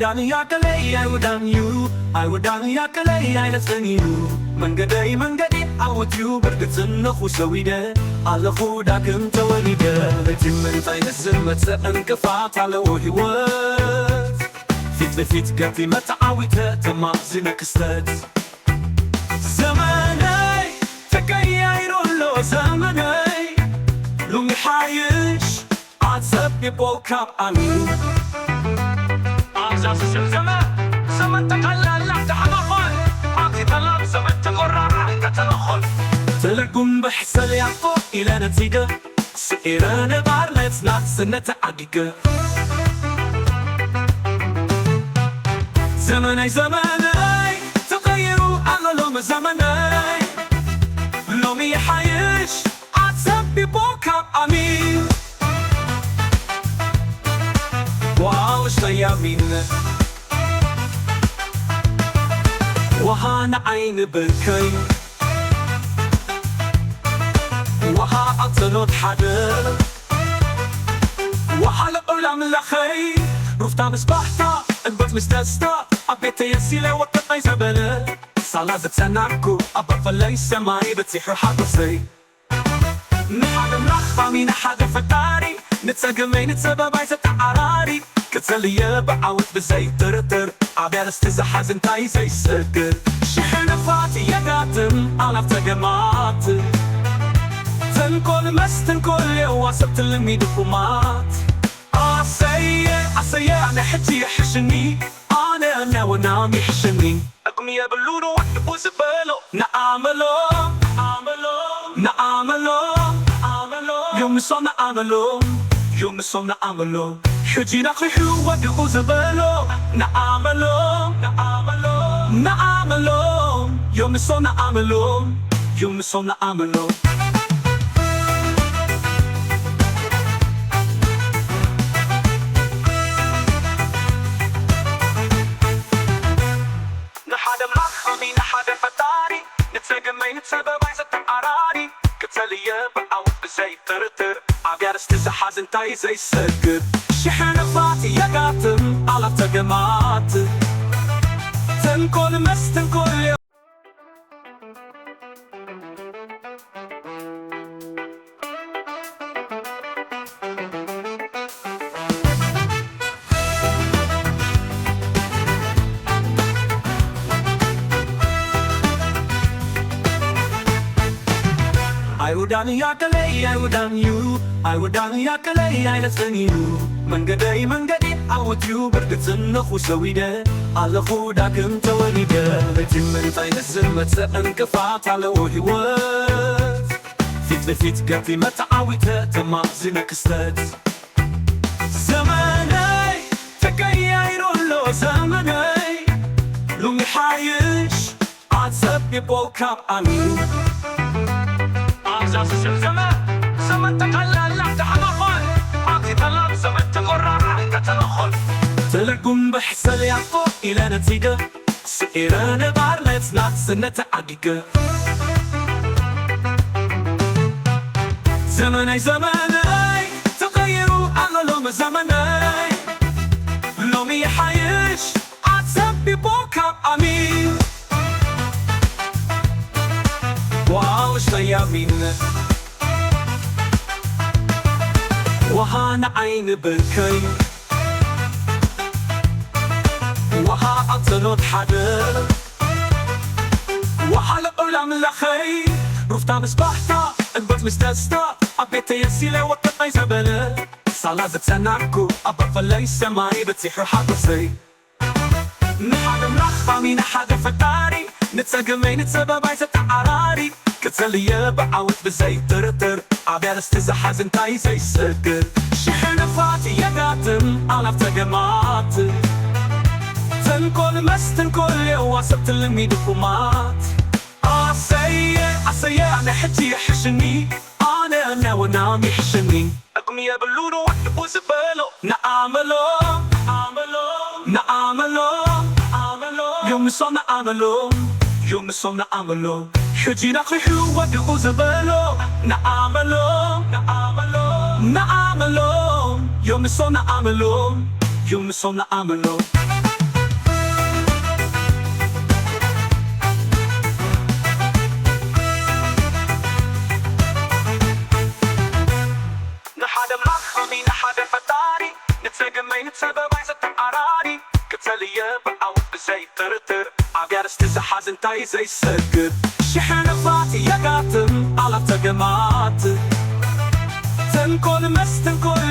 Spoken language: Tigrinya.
ዳንያ ገለይ ኣይወዳን እዩ፣ ኣይወዳን እያ ገለይ ኣይነጽን እዩ። መንገደይ መንገዲ ዓወት እዩ ብርግጽነኹ ሰዊደ ኣለኹ ዳግም ተወሊደ። እቲ ምንታይ ንዝመጸ ዕንቅፋት ኣለዎ ህይወት፣ ፊት ንፊት ገጢመ ተዓዊተ ተማዚነ ክስተት። ዘመነይ ተቀያይሩ ኣሎ ዘመነይ፣ ሎሚ ሓይሽ ኣጸቢቑ ካብ ኣሚሩ። ኣብዛ ዝስዕብ ዘመን፣ ዘመን ተቐላላ ተሓመኾል፣ ኣብዚ ጠላም ዘመን ተቆራራ ከተለኾል። ትርጉም ብሕሰል ያፎ ኢለ ነጺገ፣ ስዒረ ነባር ለጽናት ስነ ተዓዲገ። ዘመነይ ዘመነይ ተቐይሩ ኣሎ ሎሚ ዘመነይ፣ ሎሚ ይሓይሽ ኣጸቢቑ ካብ ኣሚር። ዋው ሰያሚን፣ ውሃ ንዓይኒ ብርከይ፣ ውሃ ኣብ ጸሎት ሓደ፣ ውሃ ልዑል ኣምላኸይ። ሩፍታ ምስ ባህታ፣ ዕግበት ምስ ደስታ፣ ኣብ ቤተይ የሲለ ወርቂ ናይ ዘበለ። ሳላ ዘጸናዕኩ ኣባ ፈለይ ሰማይ በጺሑ ሓጎሰይ። ንሓደ ምራኻሚ ንሓደ ፈጣሪ፣ ንጸገመይ ንጸበባይ ዘተዓራሪ፣ ክጸልየ ብዓወት ብዘይጥርጥር፣ ኣብ ያለስቲ ዝሓዝንታይ ዘይሰግር። ሽሕ ነፋት የጋጥም ኣላፍ ተገማት፣ ተንኮል መስተንኮል የዋ ሰብ ትልሚ ድኹማት። ኣሰየ ኣሰየ ኣነ ሕጂ ይሕሽኒ፣ ኣነ ነወናም ይሕሽኒ። ዕቕሚ የብሉን ወድኡ ዝበሎ ንኣመሎ፣ ንኣመሎ፣ ንኣመሎ፣ ንኣመሎ። ዮምሶ ንኣመሎ፣ ዮምሶ ንኣመሎ። ሕጂ ነኺሑ ወድኡ ዝበሎ ንኣመሎ፣ ንኣመሎ፣ ንኣመሎ። ዮምሶ ንኣመሎ፣ ዮምሶ ንኣመሎ። ንሓደ ኣምላኽ ኣሚን፣ ንሓደ ፈጣሪ፣ ንጸገመይ ንጸበባይ ዘተዓራሪ፣ ክጸልየ ብዓወት ብዘይጥርጥር፣ ኣብ ያርስቲ ዝሓዝ እንታይ ዘይሰግር። ሽሕ ነፋት የጋጥም ኣላፍ ተገማት፣ ተንኮል መስተንኮል ኣይወዳን ያከለይ ኣይወዳን እዩ፣ ኣይወዳን ያከለይ ኣይነጽን እዩ። መንገደይ መንገዲ ዓወት እዩ ብርግጽነኹ ሰዊደ ኣለኹ ዳግም ተወሊደ። እቲ ምንታይ ንዝመጸ ዕንቅፋት ኣለዎ ህይወት፣ ፊት ንፊት ገጢመ ተዓዊተ ተማዚነ ክስተት። ዘመነይ ተቀያይሩ ኣሎ ዘመነይ፣ ሎሚ ሓይሽ ኣጸቢቑ ካብ ኣሚሩ። ኣብዛ ዝስዕብ ዘመን፣ ዘመን ተቀላላ ተሓመኾል፣ ኣብዚ ጠላም ዘመን ተቆራራ ከተለኾል። ትርጉም ብሕሰል ያፎ ኢለ ነጺገ፣ ስዒረ ነባር ለጽናት ስነ ተዓዲገ። ዘመነይ ዘመነይ ተቐይሩ ኣሎ ሎሚ ዘመነይ፣ ሎሚ ይሓይሽ ኣጸቢቑ ካብ ኣሚር። ዋው ሰያሚን፣ ውሃ ንዓይኒ ብርከይ፣ ውሃ ኣብ ጸሎት ሓደ፣ ውሃ ልዑል ኣምላኸይ። ሩፍታ ምስ ባህታ፣ ዕግበት ምስ ደስታ፣ ኣብ ቤተይ የሲለ ወርቂ ናይ ዘበለ። ሳላ ዘጸናዕኩ ኣባ ፈለይ ሰማይ በጺሑ ሓጎሰይ። ንሓደ ምራኻሚ ንሓደ ፈጣሪ፣ ንጸገመይ ንጸበባይ ዘተዓራሪ፣ ክጸልየ ብዓወት ብዘይ ጥርጥር፣ ኣብ ያለስቲ ዝሓዝ እንታይ ዘይሰግር። ሽሕ ነፋት የጋጥም ኣላፍ ተገማት፣ ተንኮል መስተንኮል የዋ ሰብ ትልሚ ድኹማት። ኣሰየ ኣሰየ ኣነ ሕጂ ይሕሽኒ፣ ኣነ ነወናም ይሕሽኒ። ዕቕሚ የብሉን ወድኡ ዝበሎ ንኣመሎ፣ ንኣመሎ፣ ንኣመሎ፣ ንኣመሎ። ዮምሶ ንኣመሎ፣ ዮምሶ ንኣመሎ። ሕጂ ነኺሑ ወድኡ ዝበሎ ንኣመሎ፣ ንኣመሎ፣ ንኣመሎ። ዮምሶ ንኣመሎ፣ ዮምሶ ንኣመሎ። ልየብዓው ብዘይጥርጥር ኣብ ያርስቲ ዝሓዝ እንታይ ዘይሰግር ሽሕንፋት የጋጥም ኣላተገማት ተንኮል መስትንኮል